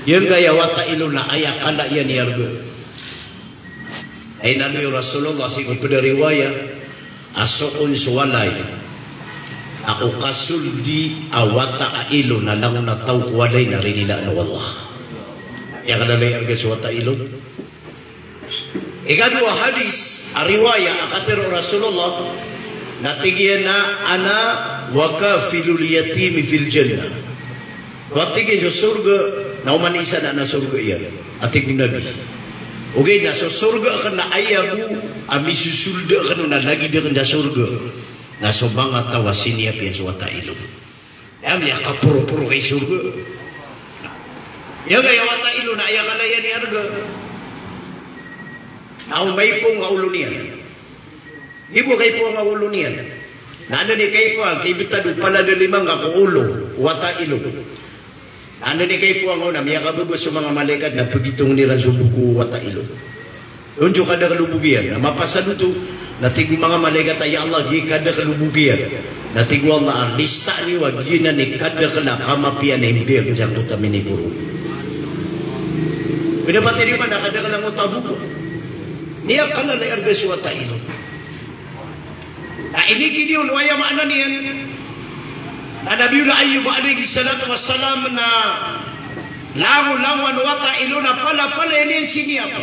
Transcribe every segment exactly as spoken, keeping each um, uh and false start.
Giyangkaya wata ilo na aya kala iyan i arga. Ay na di o Rasulullah sii ko pd a riwaya a so kon so walay a ko kasoldi a wata a ilo na langon a taw ko walay na rinilaan o Allah. Aya kala i arga so wata ilo. Ikadowa a hadis a riwaya a katharo o Rasulullah na tig iyan a, "Ana wa kafilul yatimi fil jannah." Wa tig iyan so sorga na oman i isa na, na sorga iyan. A tig o Nabi, ogaid na so sorga akn na aya bo a misosolda akn on na lagid akn sa sorga na so manga taw a siniyap iyan so wata ilo. Aya miyakaporoporo kay sorga. Aya kaya wata ilo na aya kala iyan i arga. Na o maipoon a olo niyan. Di bo kaipoon a olo niyan. Na anda di kaipoon, kaibtad o palad a lima nga ko olo, wata ilo. Na anda di kaipoon a olo na miyakababa so manga malaikat na pagitong iran so boko o wata ilo. Onco kadakl o bok iyan, na mapasad oto, na tig o manga malaikat a, "Ya Allah, giya kadakl o bok iyan." Na tig o Allah a, "Lista niyo a giyanan i kadakl a kamapiya na imbiyag sa angkoto a miniboro." Pd a pati di man a kadakl angkoto a bok. Aya kala i arga so wata ilo. Na inigid iyan o aya maana niyan a Nabiyullah Ayyub alayhis salatu wassalam na langolangon o wata ilo na palapalaya niyan siniyap.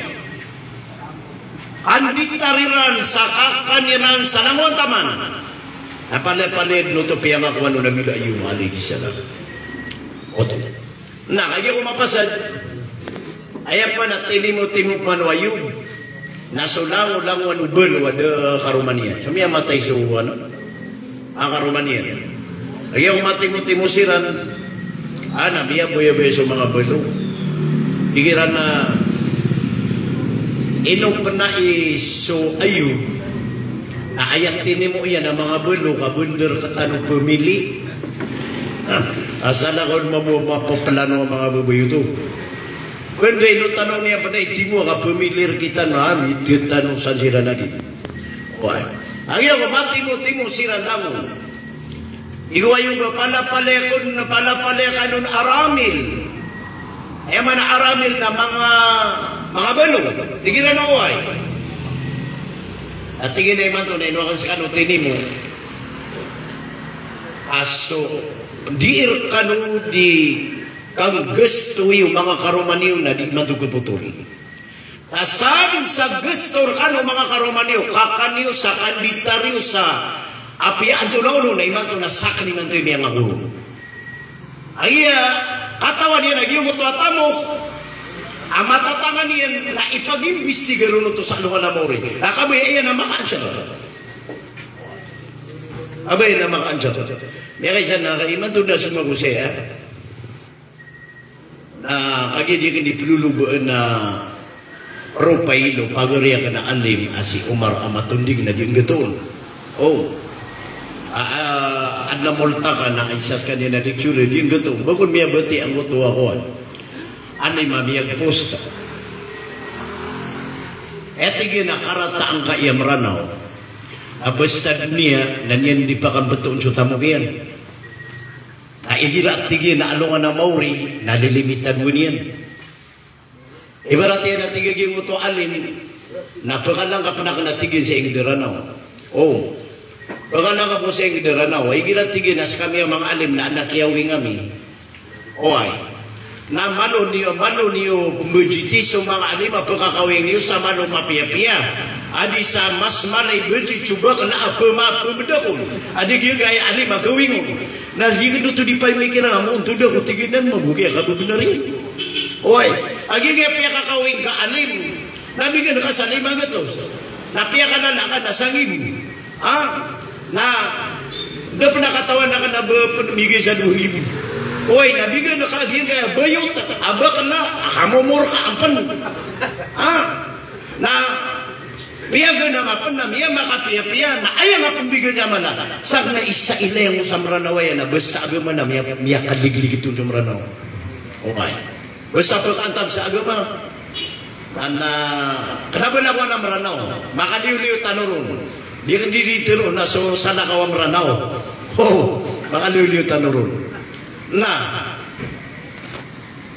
Kanditar iran sa kakan iran sa langon taman. Na palapalaya dn oto piyangakowan o Nabiyullah Ayyub alayhis salam. Oto. Na kagiya ko mapasad, aya pman a tinimotimo pman o Ayyub na so langolangon o balo a da karoma niyan. So miyamatay so, ano, a karoma niyan. Kagiya ko matimotimo siran, a, na miyaboyaboya so manga balo. Tig iran a ino pn a i so Ayyub na aya tinimo iyan a manga balo ka bndar rktano pamili. A salakaw on mambo mapaplano a manga babay oto. Pn da ino tano niyan pn a itimo a kapamili rktano a mithatano san siran a di. Oway. Kagiya ko matimotimo siran langon. Tig o Ayyub a palapalaya kon, palapalaya kanon aramil. Aya maana aramil na manga, manga balo. Tig iran a oway. A tig iyan a imanto na ino akn skano tinimo a so dii rkano di kanggastowi o manga karoma niyo na di imanto kapotol. Sa sadn sa gasto rkano o manga karoma niyo, kakan iyo, sa kanditar iyo, sa apiya antonaa on, na imanto na sakn imanto i miyangakoron. Aya katawan iyan a giyangkoto a tamok a matatangan iyan na ipagimbistigar on oto sa alongan a maori. Na kabaya iyan a maka-answer. Kabaya iyan a maka-answer. Miyakaisa na imanto na somago saya. Na kagiya di akn di plolobaan a profile o pagari akn a alim a si Omar Amatonding na di nggato on. O. A, a, adn a molta ka na isa skaniyan a lecturer, di nggato on. Ba kon miyabatiya angkoto a kowan. Alim a miyag-post. Aya tig iyan a karata angkai a Mranaw a basta doniya na niyan di pakambtoon so tamok iyan. Na igira tig iyan a alongan a maori na lilimitan iyan. Ibarat iyan a tig a giyangkoto a alim na pkalangkap akn a tig iyan sa ingd a Ranaw. O. Pkalangkap ko sa ingd a Ranaw. Igira tig iyan a skami a manga alim na adn a kiyawing ami. Oway. Na malo niyo, malo niyo mbajiti so manga alim a pkakawing niyo sa malo mapiyapiya. A di sa mas mala i bajit so bakla a pma-, pmdakol. A di giyangkaya alim a kawing on. Na di kn oto di pamikiran a montod ako tig iyan na mago kiya kababnar iyan. Oway, a giyangkaya piyakakawing ka alim. Na bigan ka sa lima gatos. Na piyakalala ka na sa nggibo. Ha? Na da pn a katawan akn a ba pn migay sa dowa nggibo. Oway, na bigan ka a giyangkaya bayot a bakla a kamomor ka ampn. Ha? Na piyaganaka pn a miyamakapiyapiya, na aya nga pn bigan iyan a mala. Sakn a isa i layang o sa Mranaw aya na basta agama na miya-, miyakaligligit on so Mranaw. Oway. Basta pkaantab sa agama. Na, na, kna ba lako a Mranaw. Makaliyoliyo tano ron. Di kn di di tero na so salakaw a Mranaw. Ho, makaliyoliyo tano ron. Na,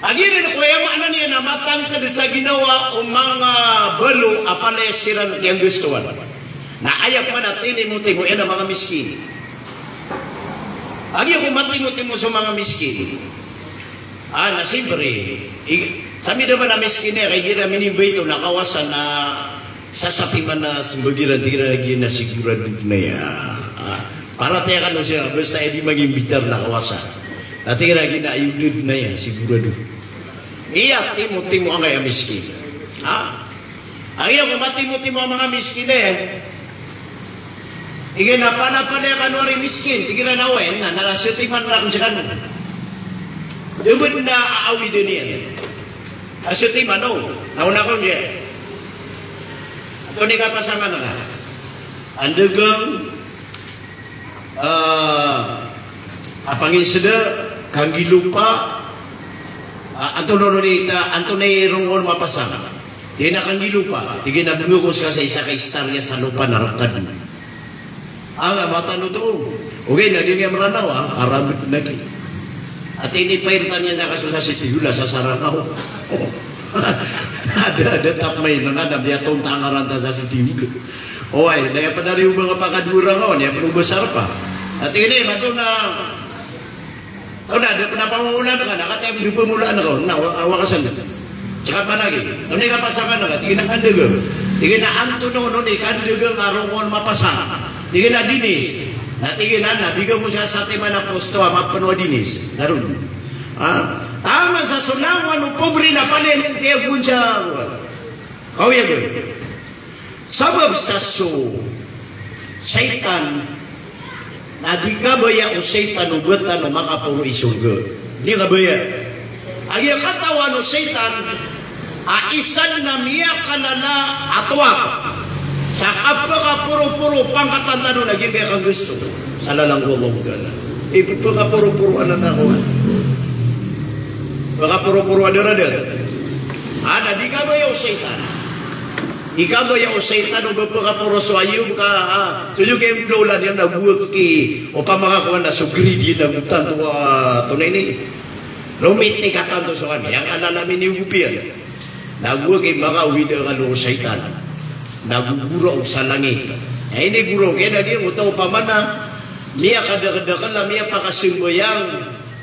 Agiya dn ko aya maana niyan na matangkd sa ginawa o manga balo a palaya siran kiyanggastowan. Na aya pman a tinimotimo iyan a manga miskin. Agiya ko matimotimo so manga miskin. Ah, na siyempre, i-, sa miyaoma a miskin iyan, ka igira minimbayto na kawasa na sasatiman a smbag iran, tig iran a giya na sigurado dn aya. Ah, paratiyaya kano siya, basta aya di mangimbitar na kawasa. Na tig iran a giya na ayodn dn aya, sigurado. Iya, timotimo angkaya miskin. Ha? Agiya ko matimotimo a manga miskin iyan. Tig iyan a palapalaya kano ari miskin, tig iran a oway, na, na satiman rakn skano. Da bd na aawidn iyan. A satiman, o, na ona kon giya. Antonaa i kapasangan ka? Andagang, ah, a pangisda, kanggilopa, ah, antonaa ron i ta, antonaa i ron kon mapasang. Tig iyan a kanggilopa, tig iyan a bngko ska sa isa ka istorya sa lopa na rkad. Anga matano to. Ogaid na di nga Mranaw a, a rabd na ki. Ati ini pairtan iyan sa kaso sa Sitihol a sa Saranaw. Ada, ada tap may nga na miyatonta a ngaran ta sa Sitihol. Oway, na aya pn ari o manga pakadowa Rangaw, na aya pn o ba sa rpa. Ati ini, mato na, o na, da pn a pamomolaan ka, na kataya pn o pamomolaan ka, na wa-, wa kasan. Ska pn lagi, antonaa i kapasangan ka, tig iyan a kandagang. Tig iyan a antonaa on i kandagang a ron kon mapasang. Tig iyan a dinis. Na tig iyan a, na bigan ko ska satiman a posto a mapno a dinis. Na ron. Ha? Taman sa so langowan o pobre na palaya niyan tiyagoon sa, kaoyagan. Sabap sa so shaytan, na di kabaya o shaytan o ba tano makaporo i sorga. Di kabaya. Agiya katawan o shaytan a isa dn a miyakalala a tawaf sa kapakaporoporo pangkatan tano na giyangkaya kanggasto sa lalan ko Allahu Ta'ala. Ipphakaporoporo anan a kowan. Pakaporoporo a daradat. A, na di kabaya o shaytan. Di kabaya o shaytan o ba pkaporo so Ayub ka, a, so iyo kiyangolawla niyan na gowani, opama ka kowan na so greedy na go tanto, a, antonaa ini. Lomiti ka tanto so kami, aya kalala mi niyo go piyan. Na gowani makaowid akal o shaytan. Na gogoraok sa langit. Na inigoraok iyan a giyangkoto opama na miyakadakdakl a miyapakasambayang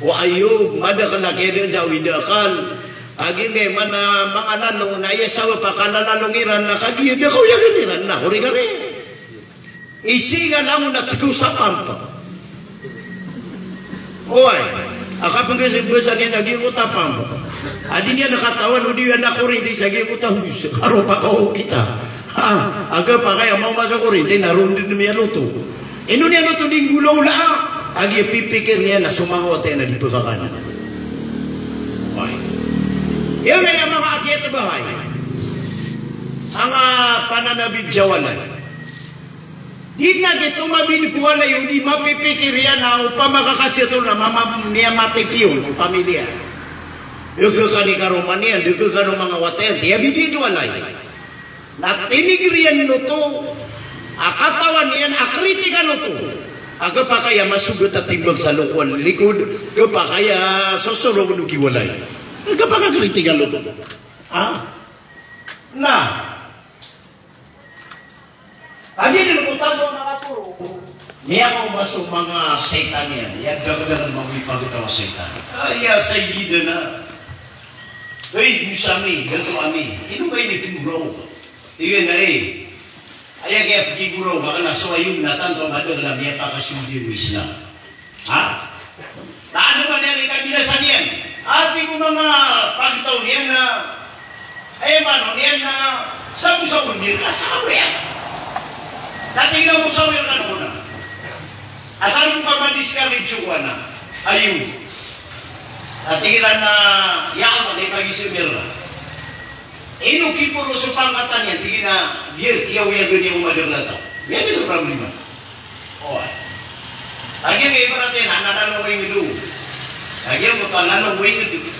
o Ayub, madakl a kiyadaan sa owid akal. Kagiya ngka iman a manga lalong na aya sabap a kalalalong iran na kagiya da kaoyagan iran na kori kari. Isa i langon a tkaw sa pump. Oway, a kapnggasbasa niyan a giyangkoto a pump a di niyan katawan o di niyan korinti sa giyangkoto a hose. Karo pakaokit a. Ha, a kapakay a maoma so korinti na ron dn miyaloto. Ino niyan oto di nggolawlaa, a giya pipikir iyan na so manga wata iyan a di pkakan. Oway. Aya manga akiyatbahay. Anga pananabid sa walay. Di na giyoto mabin ko walay o di mapipikir iyan a opama ka kasi oto na mama-, miyamatay piyon o pamilya. Da khakan i karoma niyan, da khakan o manga wata iyan, tiyabid iyan so walay. Na tinigr iyan oto a katawan iyan a kritikal oto. A khapakay a masogat a timbang sa loko a likod, khapakay a sosorong o kiwalay. A khapakakritikal oto. Ha? Na, kagiya dn ko tanto a makaporo, miyakaoma so manga shaytan iyan, aya dakdakl a manga ipagtaw a shaytan. A, ya Sayyidana, hay, Musa mi, dato ami, ino ka inigoraok? Tig iyan a, e, aya kiyapkigoraok akn na so Ayub na tanto a madakl a miyapakasold iyan o Islam. Ha? Taan man iyan i kabinasa niyan. Ati ko manga pagtaw niyan na, aya maana niyan na, sa bo sa ondir ka, sa bo iyan. Ati ko na bo sa ondir ka na. Asar bo ka mandiscourage ko ana. Ayub. Ati ko na, ya Allah, di pag-isip iran. Ino kiporo so pangkatan iyan, tig iyan a, biya kiyaoyagan iyan o madakl a taw. Biya di so problema. Oway. Kagiya ibarat iyan a lalong o ingd o. Kagiya ko ta lalong o ingd o.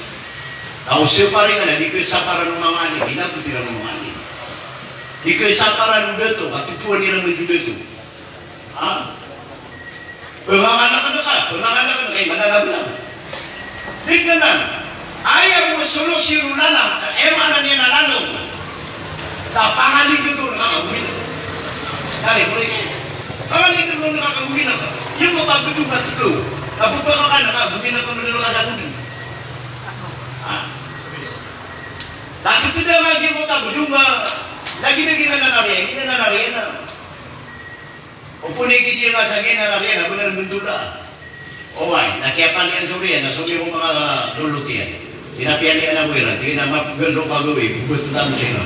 Taw siya pari nga na di kasaparan o manga alim, inabot iran o manga alim. Di kasaparan o dato, katotoan iran o dato. Ha? Pmangalakn ka, pmangalakn ka, imananablang. Tig anan. Aya bo solution o lalam, aya maana niyan na lalam. Na pangaligd on ka ka gomina. Tari, pangni. Pangaligd on ka ka gomina. Iyo ko pagdong ka tito. Apo ba ka ka gomina ka madalo ka sa gomina. Ah. Lagid da nga iyo ko pagdong ka. Lagid da nga nanariyan, nanariyan na. Opama na giya nga sa giya na lagid iyan a benar bentola. Oway, na kiyapalian so oriyan, na so miyaoma a lolot iyan. Inapiyalian ako iran, tig iyan a mapegel ko gawii, bebet tano sino.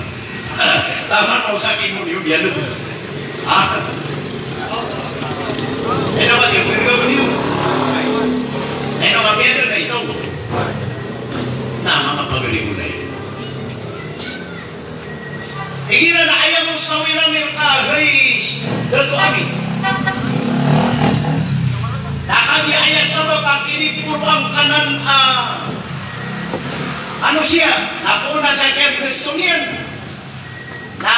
Taman o sakit mo, iyo biyan. Ah. Ino ba, iyo, iyo, iyo. Ino ba, biyan na ito. Na, manga pagari mo na ito. Igira na aya mo sawiran iyan ka, hay dato ami. Na kagiya aya sabap a kiniporo angka nan a manosiya, na poon sa kiyagesto niyan. Na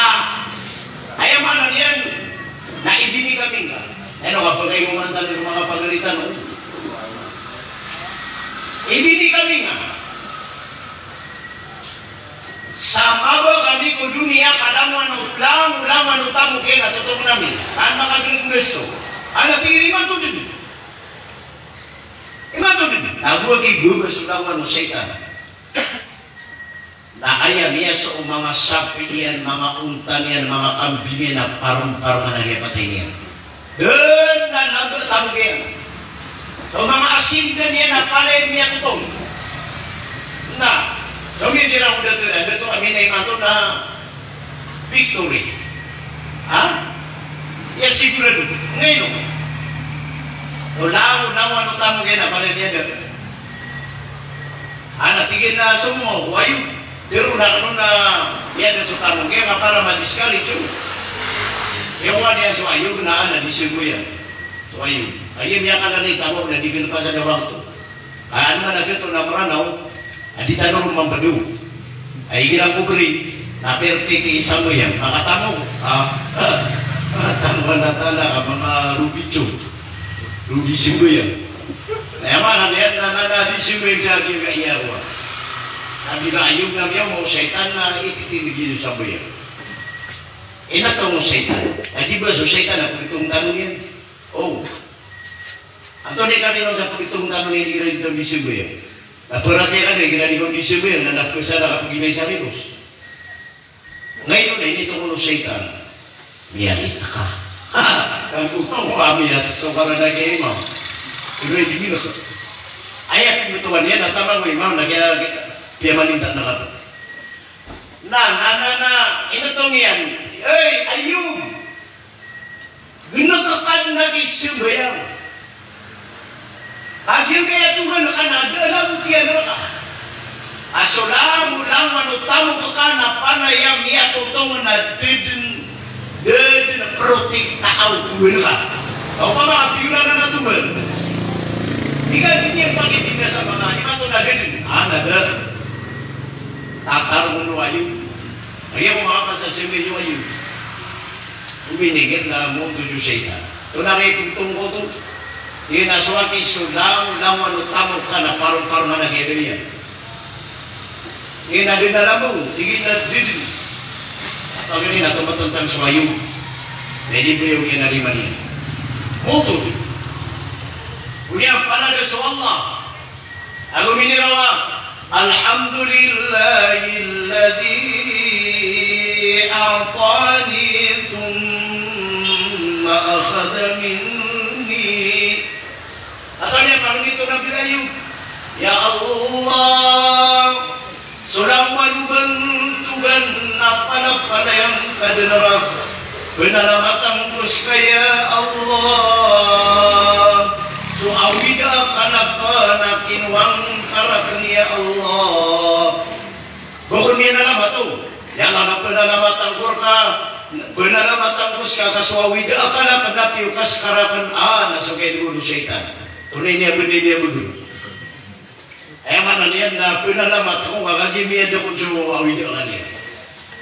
aya maana niyan, na idini kami ngka. Ino ka pagkayoman tano so manga pagari tano. Idini kami ngka. Sa maba kami ko doniya ka langowan o, langowan o tamok iyan a totongen ami. An makagesto. Ana tig iyan, imanto den. Imanto den. Na go aki baba so langowan o shaytan. Na aya miyasowa o manga sapi iyan, manga onta niyan, manga kambing iyan a parong-parong a giyapatay niyan. Dn a lamba tamok iyan. So manga asin dn iyan a palaya miyatotong. Na so miyatharo o dato, dato ami na imanto na victory. Ha? Iya sigurado. Ngeno? O langowan o tamok iyan a palaya miyatotong. Ana tig iyan a so mo wayo. Tero na kano na aya da so tamok iyan a para madiskal ito. Aya wani a so ayog na ana di sigoyan. So ayog. Aya miyakanan i tamok na di gelepasan a wakto. Ka ano man a gato na Meranaw a di tano ron mambado. Ay igira ko beri na perpeki i sambayang makatamok. Ah, tamok a natala ka manga rubitso. Rodi sigoyan. Na aya maana niyan na, na, na di sigoyan sa di nga iya wa. Na bila ayog na miyaoma o shaytan na ititinegi so sambayang. Inatong o shaytan. Na di ba so shaytan a pagitong tano niyan? O. Antonaa i kagiya sa pagitong tano niyan igira di tano di sigoyan? Na perhatian ka na igira di tano di sigoyan na napekesala ka pegilay sa riros. Ngeno na initong o shaytan. Miyalit ka. Kanggo ko kami a so karana ki imam. Ino i di gina ka. Aya pimetowan iyan a taman o imam na kiya, kiya maninta na ka. Na, na, na, na, initong iyan. Ey, Ayub. Gna ka kan na di sambayang. Kagiya kaya togan ka na da a labot iyan rka a so langolangowan o tamok ka na palaya miyatotong na da dn, da dn protektaw togan ka. Opama a piyoran a togan. Di ka dn iyan pakibinasa manga imanto na da dn. A na da. Tatar mo no ayo. Aya ko makapasad sa iyo ayo. Ominigit na montod so shaytan. Tonaa i pagitong ko oto. Ino na so aki so langolangowan o tamok ka na parongparong a giya dn iyan. Ino na dn a lambo, tig iyan a di dn. Pagari na tomatantang so ayo. Na di beliyo iyan a di man iyan. Montod. Odi na palaya so Allah. Ago miniraw a, "Alhamdulillahilladhi a'tani thumma akhadha minni." Ato niyan pangni o Nabi Ayub, "Ya Allah, so langowan o bantogan na palapalaya ngka dn rka. Pnalamatan ko ska ya Allah. So awida akal akn a kinowa ngka rakn ya Allah." Ba kon miyanalamat o, ya Allah, na pnalamatan ko rka, pnalamatan ko ska ka so awida akal akn a piyo ka ska rakn, a na so kay di ko do shaytan. Tonaa i niyan bnay niyan bgr. Aya maana niyan na pnalamat ako ka kagiya miyada kon so awida akal iyan.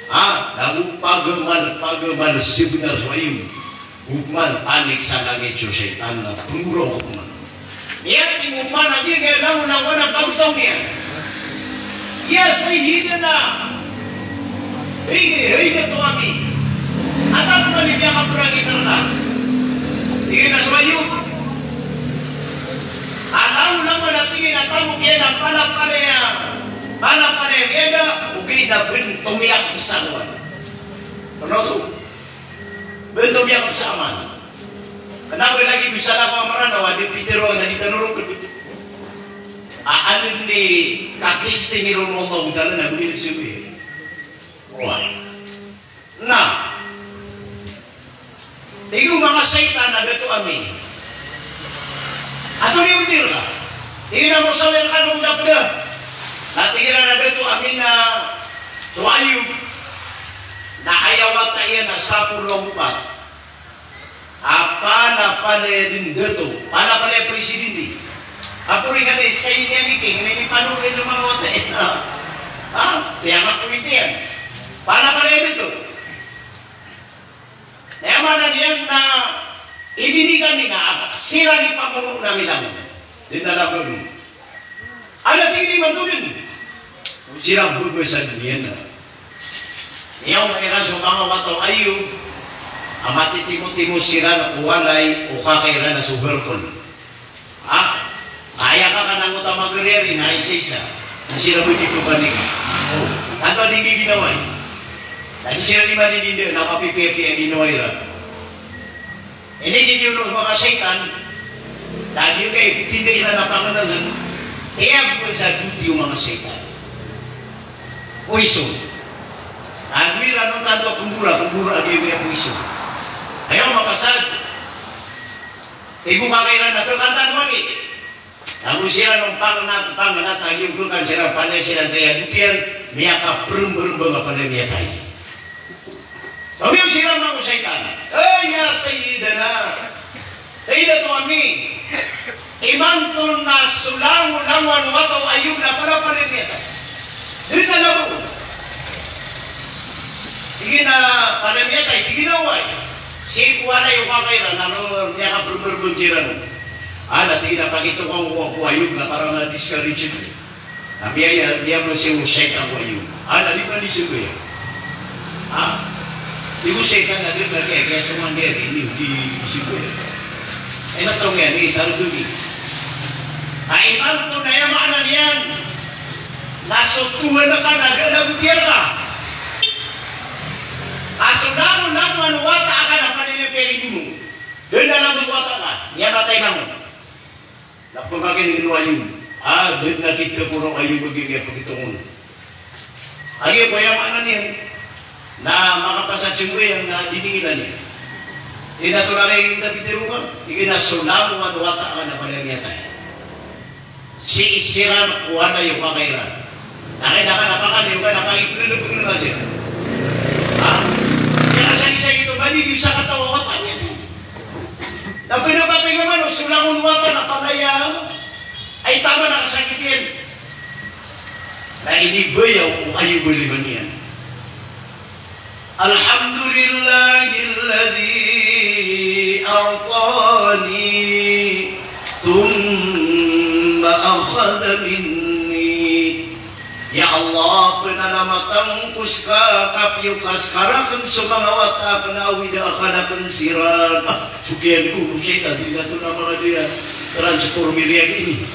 A, na go pagamal, pagamal sbnar so ayo. Go pman panik sa langit so shaytan na pnggora ko pman. Miyatimo pman a giya langolangowan a pagtaw niyan. Ya Sayyidina, hay, hay dato ami, a taman i miyakaprangit rka. Tig iyan a so Ayub a langolangon a tig iyan a tamok iyan a palapalaya, palapalaya miyada, ogaid na bn tomiyak sa kowan. Ano oto? Bn tomiyak sa amal. Kna ba lagid o salakaw a Mranaw a di pitharo na di tano roo kd a adn i katesting iron o Allahu Ta'ala na bgay na sii. Oway. Na tig o manga shaytan a dato ami, antonaa i order ka? Tig iyan a mosawir kano o da pd. Na tig iran a dato ami na so Ayub na aya wata iyan na sapolo ago pat a palapalaya dn dato, palapalaya presidente. Kapori ka na iska ini a niking, na inipanood iyan o manga wata iyan a, ha? Tiyama ko itiyan. Palapalaya dato. Na aya maana niyan na inini kami na siran i pamono ami langon. Di na langon. Ana tig iyan imanto dn. Siran bbasa dn iyan a. Iyan, aya iran so manga wata o Ayub a matitimotimo siran ko walay o kaka iran a so Harkol. Ah, aya kaka na ngota magariari na isaisa. Na siran bo di pkhanika. O, tanto a di giginawai. Na di siran di manindinda na mapipiyapiya ginawa iran. Ini di giyono o manga shaytan, na giyono i ptindg iran a pangnngn, tiyago sa doti o manga shaytan. Poison. Ago iran on tanto kmbora, kmbora a giyono i poison. Aya makasad, tig o kaka iran a khakan tano magi. Ago siran on pangnat, pangnat a giyoto kan siran palaya siran kaya doti iyan, miyakaprmbrmbng a palaya miyatay. Pamiyaw siran manga shaytan. Ay, ya Sayyidana. Ay, dato ami. Imanto na so langolangon o wata o Ayub na palapalaya miyatay. Di na labo. Tig iyan a palaya miyatay, tig iyan a oway. Sii ko walay o kaka iran, na miyakaprmbrmbng siran. Ana tig iyan a pakitokaw ko ko Ayub na para na-discourage. Na miyaya, miyamasi o shaytan ko Ayub. Ana di pn di sii ko aya. Ha? Di ko shaytan na di pn di aya, kaya so manga di, di, di, di sii ko aya. Aya na taw iyan, itardo di. Na imanto na aya maana niyan na so Tuhan ka na da a lagod iyan ka. Na so langolangon o wata ka na palaya piyarigono. Da a lagod o wata ka, miyatay langon. Na pkakinig o Ayub a da dn a kitaporo o Ayub a giya pkhitongon. A giya ko aya maana niyan na makapasad sii ko aya na didingilan iyan. Ina to na ray da pitharo ka, tig iyan a so langolangon o wata ka na palaya miyatay. Sii siran ko walay o kaka iran. Na kay da ka na pakaliyo ka na pakiplnbngn ka siran. Ha? Aya kasakisakit o ba di di sakataw a wata miyatay. Na pnapatay ka man o so langon o wata na palaya. Ay taman a kasakit iyan. Na inibaya o Ayub a lima niyan. Alhamdulillahilladhi a'tani thumma akhadha minni. Ya Allah, panalamatan ko ska, kapiya ka ska rakn so manga wata akn a awida akn rakn siran. Ah, so kiyan ko, o shaytan, di na to na manga di a transformer iyan ini.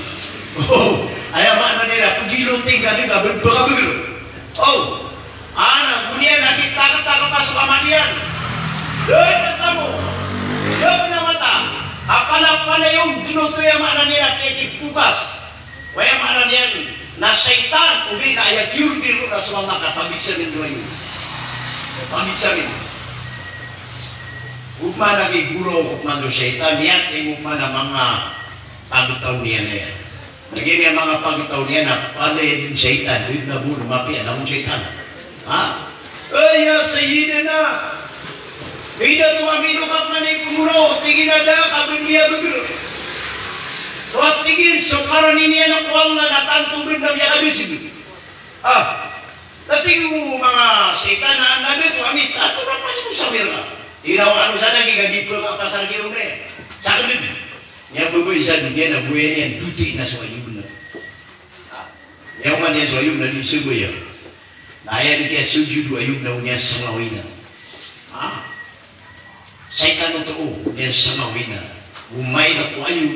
O, aya maana niyan na pgiloting ka di ka, pkabgr. O, ana, go niyan a kitaktakpa so kamalian. Da dn a tamok, da dn a mata a palapalaya on dn oto, aya maana niyan na piyakipokas. Aya maana niyan na shaytan, ogaid na aya kiorder on na so Allah ka pagitsamin roo. Pagitsamin. Opama na kigoraok opama so shaytan, miyatay opama na manga pagtaw niyan aya. Lagid iyan a manga pagtaw niyan na palaya dn shaytan, di na bo mapiya langon shaytan. Ha? Ay, ya Sayyidina. Ida to a mino ka pman i pmoro, tig iyan a da ka bn miyabgr. Oway, tig iyan, so karani niyan ko Allah na tanto bn na miyakabsg. Ah. Na tig o manga shaytan a, na da to a mista, tanto na pman i mosawir ka. Tig iyan a, o ano sa lagid ka di pn ka pasar di ron e. Sakn dn. Aya bo bo isa dn iyan a bo iyan doti na so Ayub na. Aya oman iyan so Ayub na di sembay. Na aya niyan kiyasujud o Ayub na o niyan sangawina. Ha? Saitan oto o niyan sangawina. Omaila ko Ayub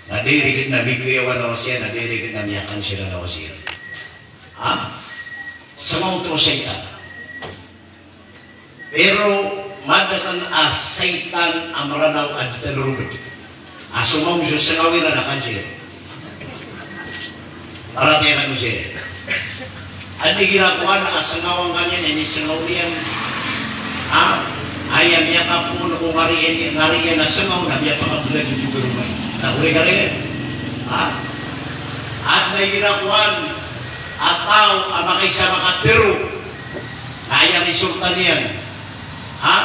na direct na mikiyawa lawas iyan, na direct na miyakanser a lawas iyan. Ha? Sangaw oto o saitan. Pero madakl a saitan a Mranaw a di tano rombed. A so maong so sangaw iran na kanser. Paratiyaya kano siya. Anda igira kowan a sangaw angkaniyan, inisangaw niyan. Ha? Aya miyakapoon ko ngari iyan, ngari iyan a sangaw na miyapakablag i jogor o mai. Na origa iyan. Ha? Anda igira kowan a taw a makaisa makatharo. Na aya resulta niyan. Ha?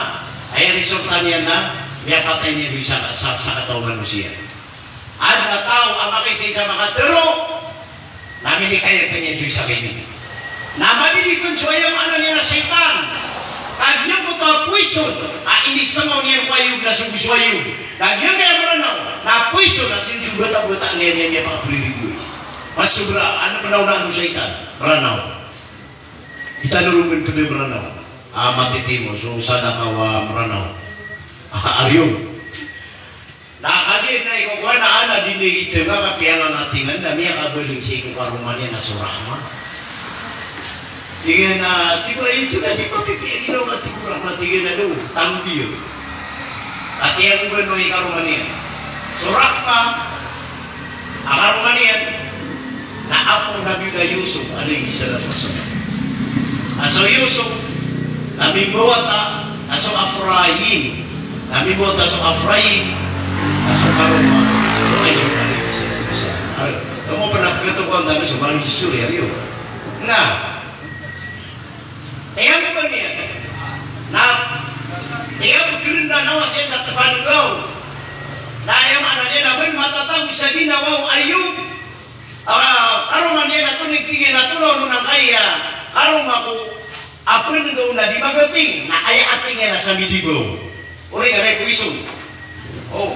Aya resulta niyan na miyapatay niyan so isa sa, sakataw a manosiya. Adn a taw a makaisa-isa makatharo, na minikayag ka niyan so isa ka initi. Na madidi pn so aya maana niyan a saitan. Ka giyangkoto a poison a inisangaw niyan ko Ayub na sogo so Ayub. Na giyangkaya Mranaw na poison a sii so bata-bata niyan, niyan miyapakapririgoi. Masobra, ano pn a onaan o saitan? Mranaw. Di tano ron pn pd a Mranaw. A, matitimo so sadaka a Mranaw. A, ariyo. Na kagiya na iko kowan a ana di na itnga ka piyangangatingan na miyakabaling sii ko karoma niyan a so Rahma. Tig iyan a, tig o, ito na di mapipiya ginawa ka, tig o Rahma, tig iyan a daw, tanggi iyo. Ati ako ba no i karoma niyan. So Rahma, a karoma niyan, na apo o Nabiyullah Yusuf alayhis salatu wassalam. Na so Yusuf na mimbawata a so Afrayim, na mimbawata a so Afrayim a so karoma o Ayub alayhis salatu wassalam. Ay, kagiya pn a pkatokawan tano so manga istorya iyo. Na Tiyambaban iyan. Na tiyabgr na lawas iyan na tpangaw. Na aya maana niyan na ba matatago sa ginawa o Ayub a karoma niyan a tonaa i tig iyan a tonaa on angkaya karoma ko a pngaw na di magating, na aya a tig iyan na sa midibaw. Origa, ray poison. O.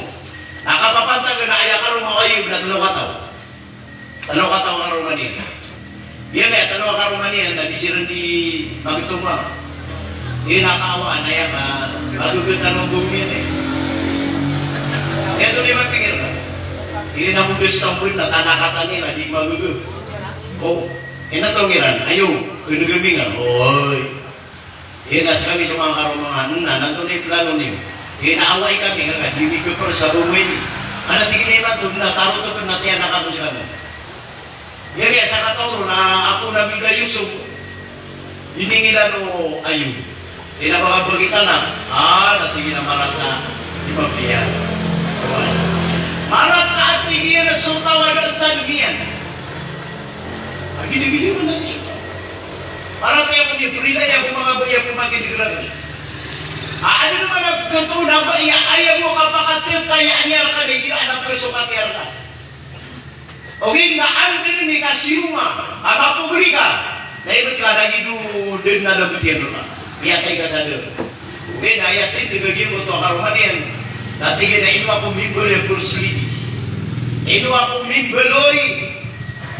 Na kapapantag na aya karoma o Ayub na tlo kataw. Tlo kataw a karoma niyan. Aya tlo a karoma niyan na di siran di magtoma. Aya na kaawaan, aya ka, magagaw tano bo niyan, e. Aya antonaa i mapikir ka? Aya na modas tano bo na tanakatan iyan na di magagaw. O, aya na tongiran, ayo, knggminga. Oy. Aya na skami so manga karoma nga, na antonaa i plano niyo? Aya na awai kami nga ka di mi kpr sa room ini. Ana tig iyan a imanto na tarotop na tiyanak ako skami. Aya a sakataw ron na apo o Nabiyullah Yusuf, iningilan o Ayub. Aya na ba ka pagitanak? A, na tig iyan a marat a di mapiya. Marat a tig iyan a so taw a da a tadm iyan. A gidagidi ron na di so taw. Paratiyaya ko di, prilaya ko manga babay a pamagidg rakn. A adn man a pkatoon a babay a aya bo kapakatitaya niyan rka na igira anak ko so katiyar ka. Ogaid na anda dn i kasiroma a mapobri ka, na ibt ka lagid o da dn a lagid iyan rka. Miyatay ka sa da. Ogaid na aya tindg a giyangkoto a karoma niyan na tig iyan a ino ako mimbaloy a Bruce Lee. Ino ako mimbaloy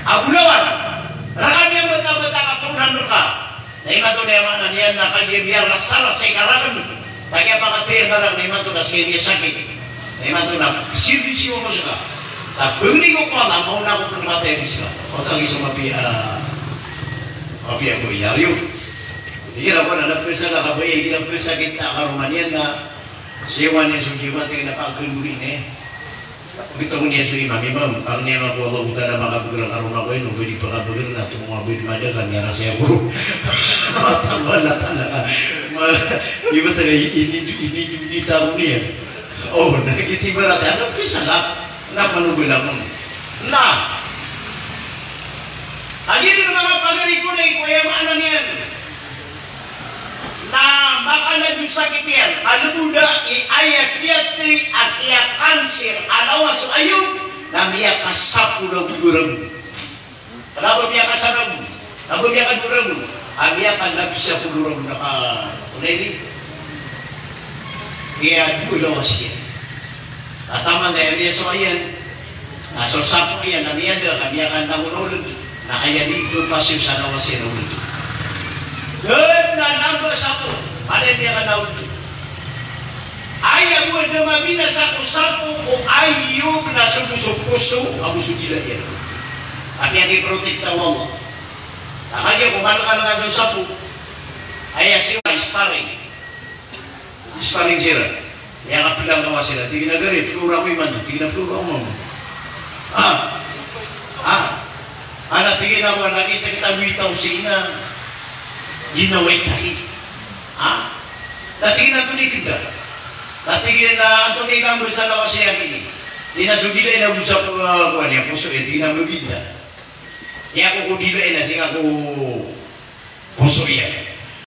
a bolawan. Rka niyan bata-bata ka poonan rka. Na imanto na aya maana niyan na kagiya miyarasarasa i karakn. Kagiya pakatay a karakn na imanto na ska i miyasakit. Na imanto na sirbisi ako ska. Sa bangni ko ko Allah, maona ako pn matay di ska. Oto a giya so mapiya, mapiya bo iyariyo. Igira ko na pkasala ka ba iya, igira pkasakit a karoma niyan na siyawan iyan so jiwa, tig iyan a pagkandori niyan. Gitong niyan so imam, imam, pangni ako Allahu Ta'ala makabagr a karoma ko ino, ba di pakabagr na, tomo a ba di madakl, miyarasay ako. Tambal na talaga. Ma, iba taga ini, ini, ini, ini tao niyan. O, na, iti ibarat, ano, kisalap, na, manogolamon. Na, agi rin manga pagari ko na, iko, aya maana niyan. Na makala di sakit iyan, kalbo da i aya kiyatay a kiyakanser a lawas o Ayub, na miyakasapolo a ragon. Kna ba miyakasapolo, kna ba miyakadowa ragon, a miyakalabi sapolo ragon a ka, onay di. Kiyadowa lawas iyan. Taman sa aya miyasowa iyan, na so sapo iyan, na miyada, ka miyakantangon a olog. Na kaya di ko pasiyo sa nawasi na old. Dn na namba sapo, pada di ka na old. Aya bo da mabinasa ko sapo ko ayog na so bo so poso ago so dila iyan. Ati ati protekta o Allah. Na kagiya ko malngalnga so sapo. Aya siran sparring. Sparring siran. Aya kaplang ka wasi na, tig iyan a garip, pkhaora ko imanto, tig iyan a pkhaora ko mambo. Ah. Ah. Ana tig iyan a, wana, tig iyan a, ginawa i kai. Ah. Na tig iyan a antonaa i kda. Na tig iyan a antonaa i lamba sa nawasi a gini. Tig iyan a so dila iyan ago sa, ah, kowan iyan, poso iyan, tig iyan a maginda. Tig iyan a ko dila iyan a sii ko poso iyan.